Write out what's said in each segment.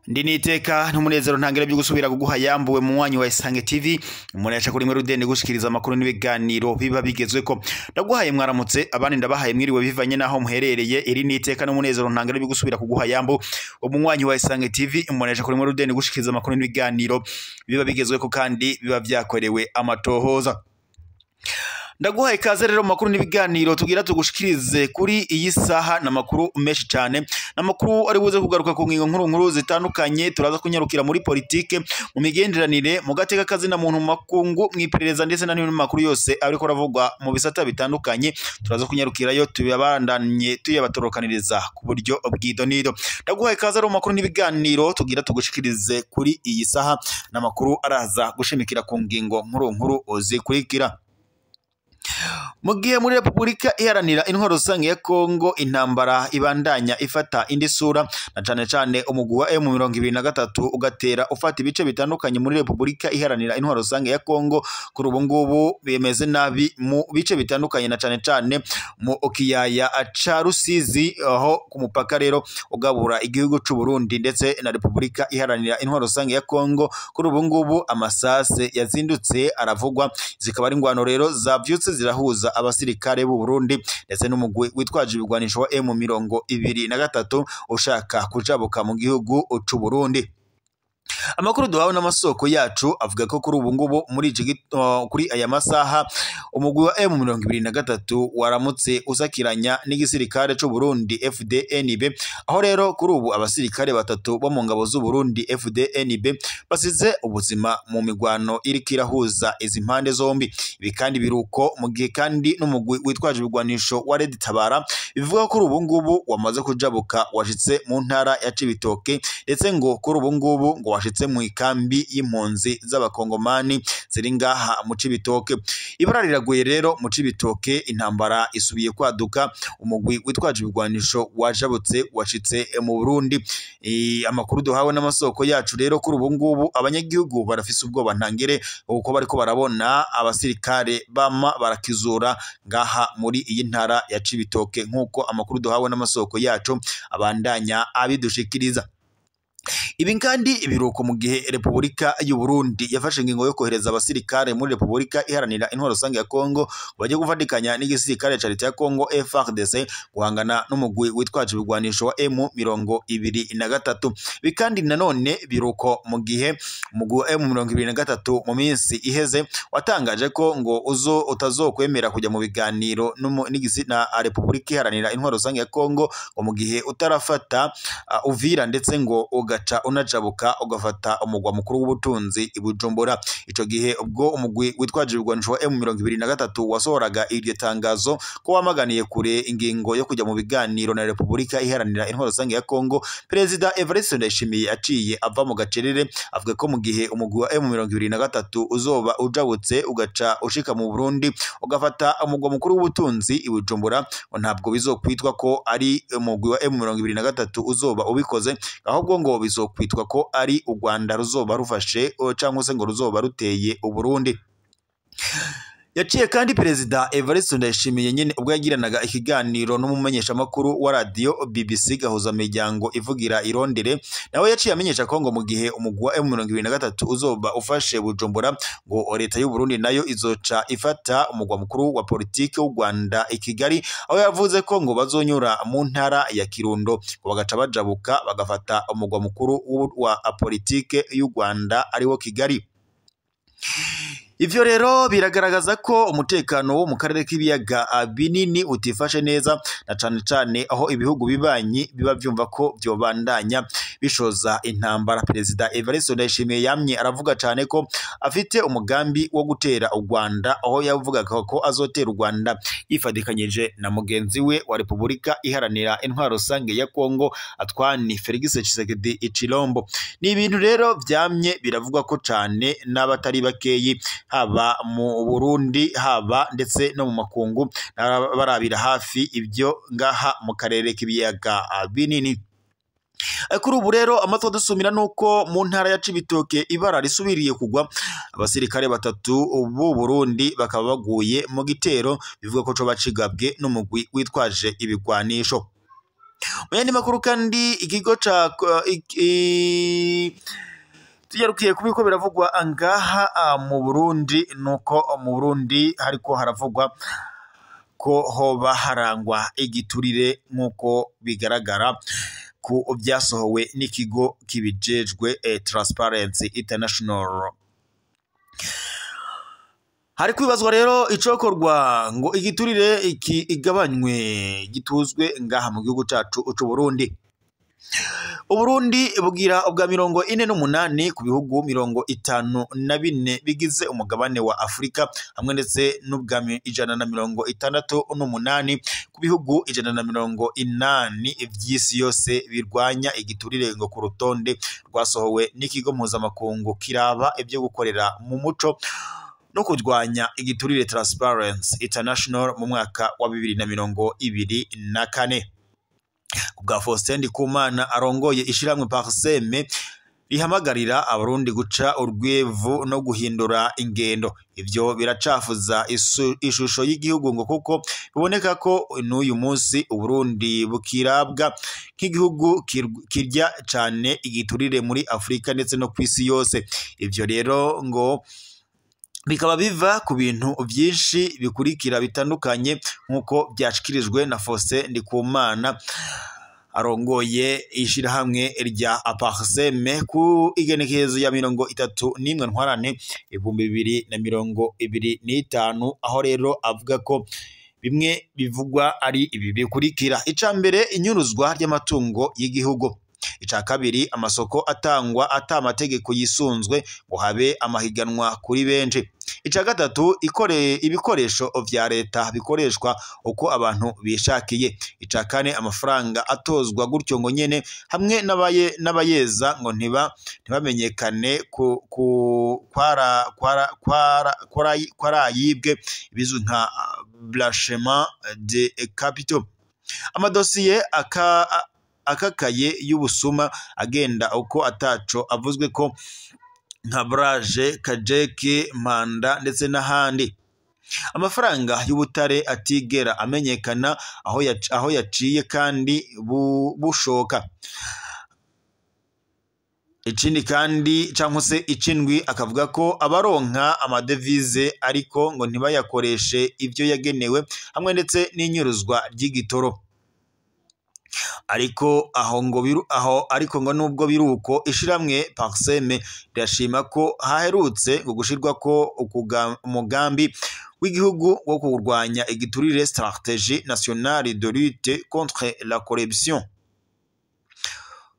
Ndi niteka n'umunezero ntangere byo gusubira kuguha yambuwe mu mwanyi wa Isange TV umuntu yaca kuri Rudende gushikiriza amakuru n'ibiganiro biba bigezweko. Ndaguhaye mwaramutse, abandi ndabahaye mwiriwe bivanye naho muherereye. Iri niteka n'umunezero ntangere byo gusubira kuguha yambu mu mwanyi wa Isange TV umuntu yaca kuri Rudende gushikiriza amakuru n'ibiganiro biba bigezweko kandi biba vyakorewe amatohoza. Ndaguhaye ikaze rero makuru n'ibiganiro tugira tugushikirize kuri iyi saha na makuru menshi cyane, namakuru ari buze kugaruka ku ngingo nkuru nkuru zitandukanye. Turaza kunyarukira muri politike, mu migenderanire, mu gateka kazi na muntu, makungu, mwiperereza ndetse n'andi makuru yose ariko aravugwa mu bisata bitandukanye. Turaza kunyarukirayo tuyabandanye tuyabatorokaniriza ku buryo bw'idonido. Ndaguhaye ikaze rero makuru n'ibiganiro tugira tugushikirize kuri iyi saha, namakuru araza gushimikira ku ngingo nkuru nkuru zikurikira. Mu gihe muri Repubulika Iharanira Intwaro Rusange ya Kongo intambara ibandanya ifata indi sura, na cane cane umugwi wa M23 ugatera ufata ibice bitandukanye muri Repubulika Iharanira Intwaro Rusange ya Kongo, kuri ubu ngubu bimeze nabi mu bice bitandukanye, na cane cane mu kiyaya ca Rusizi, aho ku mupaka rero ugabura igihugu c'u Burundi ndetse na Repubulika Iharanira Intwaro Rusange ya Kongo. Kuri ubu ngubu amasase yazindutse aravugwa, zikaba ari ingwano rero zavyutse zirahuza abasirikare b'u Burundi ndetse n'umugwi witwaje ibigwanisho wa M23 ushaka kujabuka mu gihugu c'u Burundi. Amakuru duhawe n'amasoko yacu avuga ko kuri ubu ngubu muri kuri aya masaha umugwi wa M23 waramutse usakiranya n'igisirikare c'u Burundi FDNB, aho rero kuri ubu abasirikare batatu bo mu ngabo z'u Burundi FDNB basize ubuzima mu migwano iriko irahuza izi mpande zombi. Ibi kandi biruko mu gihe kandi n'umugwi witwaje ibigwanisho wa Red Tabara bivuga ko kuri ubu ngubu wamaze kujabuka washitse mu ntara ya Cibitoke, ndetse ngo kuri ubu ngubu ngo washitse mu ikambi y'impunzi z'abakongomani ziri ngaha mu Cibitoke. Ibara riraguye rero mu Cibitoke, intambara isubiye kwaduka, umugwi witwaje ibigwanisho wajabutse washitse mu Burundi. Amakuru duhawe n'amasoko yacu rero kuri ubu ngubu abanyagihugu barafise ubwoba ntangere kuko bariko barabona abasirikare bama barakizura ngaha muri iyi ntara ya Cibitoke, nkuko amakuru duhawe n'amasoko yacu abandanya abidushikiriza. Ibi kandi biruko mu gihe Repubulika y'u Burundi yafashe ingingo yo kohereza abasirikare muri Repubulika Iharanira Intwaro Rusange ya Kongo baje gufatikanya n'igisirikare ca leta ya Kongo FARDC guhangana n'umugwi witwaje ibigwanisho wa M23. Ibi kandi nanone biruko mu gihe umugwi wa M23 mu minsi iheze watangaje ko ngo uzo utazokwemera kujya mu biganiro na Repubulika Iharanira Intwaro Rusange ya Kongo ngo mu gihe utarafata Uvira ndetse ngo ugaca unajabuka ugafata umugwa mukuru w'ubutunzi i Bujumbura. Ico gihe ubwo umugwi witwaje ibigwanisho wa M23 wasohoraga iryo tangazo ko wamaganiye kure ingingo yo kujya mu biganiro na Repubulika Iharanira Intwaro Rusange ya Kongo, Perezida Evariste Ndayishimiye aciye ava mu gacerere avuga ko mu gihe umugwi wa M23 uzoba ujabutse ugaca ushika mu Burundi ugafata umugwa mukuru w'ubutunzi i Bujumbura, ntabwo bizokwitwa ko ari umugwi wa M23 uzoba ubikoze, ahubwo ngo bizokwitwa ko ari u Rwanda ruzoba rufashe cyangwa se ngo ruzoba ruteye u Burundi. Yaciye kandi Perezida Evariste Ndayishimiye nyene ubwo yagiranaga ikiganiro n'umumenyeshamakuru wa radio BBC gahuza miryango ivugira irondere, nawe yaciye amenyesha ko ngo mu gihe umugwi wa M23 uzoba ufashe Bujumbura ngo leta y'u Burundi nayo izoca ifata umugwa mukuru wa politike w'u Rwanda i Kigali, aho yavuze ko ngo bazonyura mu ntara ya Kirundo ngo bagaca bajabuka bagafata umugwa mukuru wa politike y'u Rwanda ariwo Kigali. Ivyo rero biragaragaza ko umutekano wo mu karere k'ibiyaga binini utifashe neza, na cane cane aho ibihugu bibanyi biba vyumva ko vyobandanya bishoza intambara. Perezida Evariste Ndayishimiye yamye aravuga cane ko afite umugambi wo gutera u Rwanda, aho yavugaga ko azotera u Rwanda yifadikanyije na mugenzi we wa Repubulika Iharanira Intwaro Rusange ya Kongo Antoine Felix Tshisekedi Tshilombo. Ni ibintu rero vyamye biravugwa ko cane n'abatari bakeyi, haba mu Burundi haba ndetse no mu makungu, barabira hafi ibyo ngaha mu karere k'ibiyaga binini. Kuri ubu rero amatwi adusumira nuko mu ntara ya Cibitoke ibara risubiriye kugwa, abasirikare batatu b'u Burundi bakaba baguye mu gitero bivuga ko coba cigabwe n'umugwi witwaje ibigwanisho. Mu yandi makuru kandi, ikigo ca tuyarukiye kubiko biravugwa ngaha mu Burundi, nuko mu Burundi hariko haravugwa ko hoba harangwa igiturire nk'uko bigaragara ku byasohowe n'ikigo kibijejwe Transparency International. Hari kwibazwa rero icokorwa ngo igiturire iki igabanywe gituzwe ngaha mu gihugu cacu c'u Burundi. Uburundi bugira ubwa 48 ku bihugu 54 bigize umugabane wa Afrika, hamwe ndetse n'ubwa 168 ku bihugu 180 vy'isi yose birwanya igiturire, ngo ku rutonde rwasohowe n'ikigo mpuzamakungu kiraba ivyo gukorera mu muco no kurwanya igiturire Transparency International mu mwaka wa 2024. Kubwa Faustin Ndikumana arongoye ishiramwe Parseme rihamagarira abarundi guca urwevu no guhindura ingendo, ivyo biracafuza ishusho y'igihugu, ngo kuko biboneka ko n'uyu munsi Uburundi bukirabwa nk'igihugu kirya cane igiturire muri Afrika ndetse no kw'isi yose. Ivyo rero ngo bikaba biva ku bintu vyinshi bikurikira bitandukanye, nk'uko vyashikirijwe na Faustin Ndikumana arongoye ishirahamwe rya Parseme ku igenekerezo ya 31 Ntwarante 2025, aho rero avuga ko bimwe bivugwa ari ibi bikurikira: ica mbere, inyuruzwa ry'amatungo y'igihugu; ica kabiri, amasoko atangwa ata amategeko yisunzwe ngo habe amahiganwa kuri benshi; ica gatatu, ibikoresho vya leta bikoreshwa uko abantu bishakiye; ica kane, amafaranga atozwa gutyo ngo nyene hamwe n'abayeza ngo ntibamenyekane kwarayibwe, bizwi nka blanchiment de capitaux; amadosiye akakaye y'ubusuma agenda uko ataco avuzwe ko nka Braje, Kajeke, Manda ndetse n'ahandi; amafaranga y'ubutare atigera amenyekana aho yaciye kandi bushoka. Ikindi kandi canke se icindwi, akavuga ko abaronka amadevize ariko ngo ntibayakoreshe ivyo yagenewe, hamwe ndetse n'inyuruzwa ry'igitoro. Ariko aho ngo aho ariko ngo nubwo biruko, ishiramwe Parseme rirashima ko haherutse ngo gushirwa ko umugambi w'igihugu wo kurwanya igiturire, Stratégie nationale de lutte contre la corruption.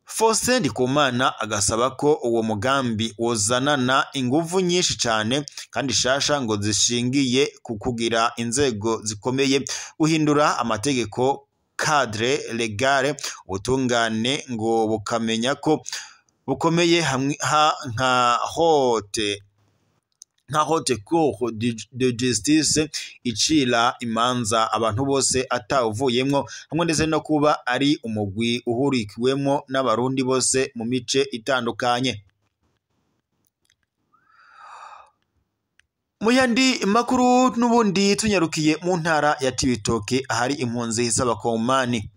Faustin Ndikumana agasaba ko uwo mugambi wozanana inguvu nyinshi cane kandi shasha, ngo zishingiye ku kugira inzego zikomeye, guhindura amategeko cadre légale, ubutungane ngo bukamenya ko bukomeye hamwe nka haute cour de justice icira imanza abantu bose atawuvuyemwo, hamwe ndetse no kuba ari umugwi uhurikiwemwo n'abarundi bose mu mice itandukanye. Mu yandi makuru n'ubundi tunyarukiye mu ntara ya Cibitoke ahari impunzi z'abakongomani.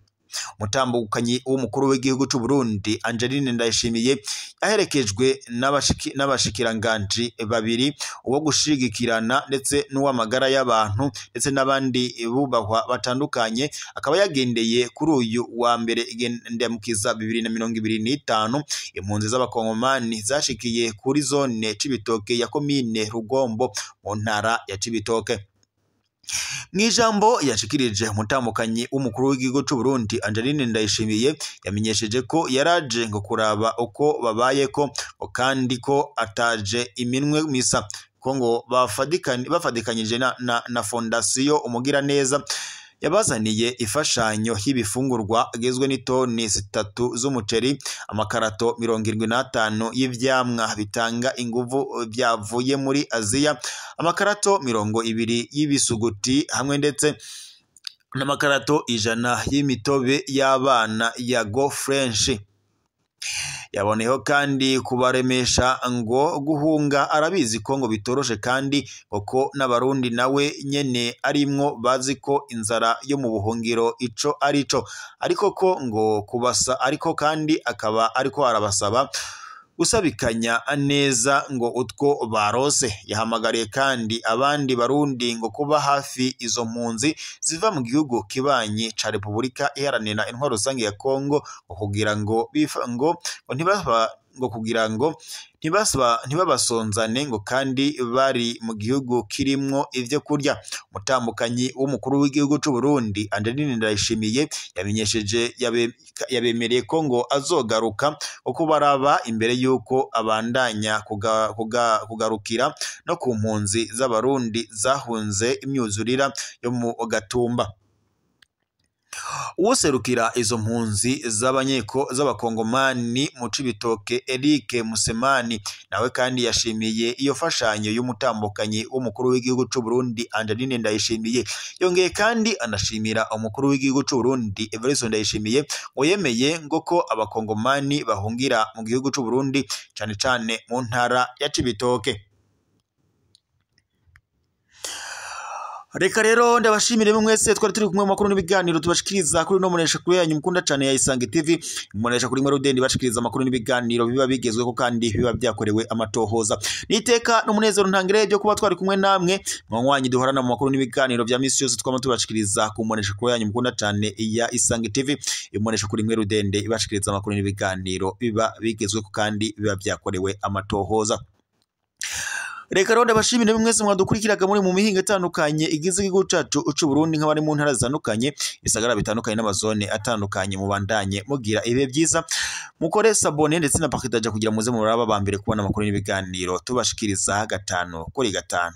Umutambukanyi w'umukuru w'igihugu c'u Burundi Angeline Ndayishimiye aherekejwe n'abashikiranganji babiri, uwo gushigikirana ndetse n'uw'amagara y'abantu ndetse n'abandi bubahwa batandukanye, akaba yagendeye kuri uyu wa mbere igendamukiza 2025 impunzi z'abakongomani zashikiye kuri zone Cibitoke ya komine Rugombo mu ntara ya Cibitoke. Mw'ijambo yashikirije, umutambukanyi w'umukuru w'igihugu c'u Burundi Angeline Ndayishimiye yamenyesheje ko yaraje ngo kuraba uko babayeko, ngo kandi ko ataje iminwe misa, ko ngo bafadikanyije na fondasiyo Umugiraneza yabazaniye ifashanyo y'ibifungurwa igizwe n'itoni 3 z'umuceri, amakarato 75 y'ivyamwa bitanga inguvu vyavuye muri Aziya, amakarato 20 y'ibisuguti hamwe ndetse n'amakarato 100 y'imitobe y'abana ya Go French. Yaboneyeho kandi kubaremesha ngo guhunga arabizi ko ngo bitoroshe, kandi ngo ko n'abarundi nawe nyene arimwo bazi ko inzara yo mu buhungiro ico arico, ariko ko ngo kubasa, ariko kandi akaba ariko arabasaba gusabikanya neza ngo utwo barose. Yahamagariye kandi abandi barundi ngo kuba hafi izo mpunzi ziva mu gihugu kibanyi ca Repubulika Iharanira Intwaro Rusange ya Kongo, ngo kugira ngo ngo ntibaba ngo kugira ngo ntibabasonzane ngo kandi bari mu gihugu kirimwo ivyo kurya. Umutambukanyi w'umukuru w'igihugu c'u Burundi Angeline Ndayishimiye yamenyesheje yabemereye ko ngo azogaruka uko baraba imbere yuko abandanya kugarukira no ku mpunzi z'abarundi zahunze imyuzurira yo mu Gatumba. Uwoserukira izo mpunzi z'abanyeko z'abakongomani mu Cibitoke Eric Musemani nawe kandi yashimiye iyo fashanyo y'umutambukanyi w'umukuru w'igihugu c'u Burundi Angeline Ndayishimiye. Yongeye kandi anashimira umukuru w'igihugu c'u Burundi Evariste Ndayishimiye ngo yemeye ngo ko abakongomani bahungira mu gihugu c'u Burundi cane cane mu ntara ya Cibitoke. Reka rero ndabashimire mwese twari turi kumwe mu makuru n'ibiganiro tubashikiriza kuri no munesha kuri yanyu mukunda cane ya Isange TV, munesha kuri Mwerudeni bashikiriza amakuru n'ibiganiro biba bigezweho kandi biba byakorewe amatohoza. Niteka n'umunezero ntangire byo kuba twari kumwe namwe mwanywanyi duhorana mu makuru n'ibiganiro vya misi yose twama tubashikiriza ku munesha kuri yanyu mukunda cane ya Isange TV, munesha kuri Mwerudende ibashikiriza amakuru n'ibiganiro biba bigezweho kandi biba byakorewe amatohoza. Reka rero ndabashimire mwese mwadukurikiraga muri mu mihinga itandukanye igize igihugu cacu c'u Burundi, nk'abari mu ntara zitandukanye, ibisagara bitandukanye n'amazone atandukanye. Mubandanye mugira ibihe byiza, mukore sabone ndetse na partage kugira muze muraba ba mbere kubona amakuru n'ibiganiro tubashikiriza 5 kuri 5.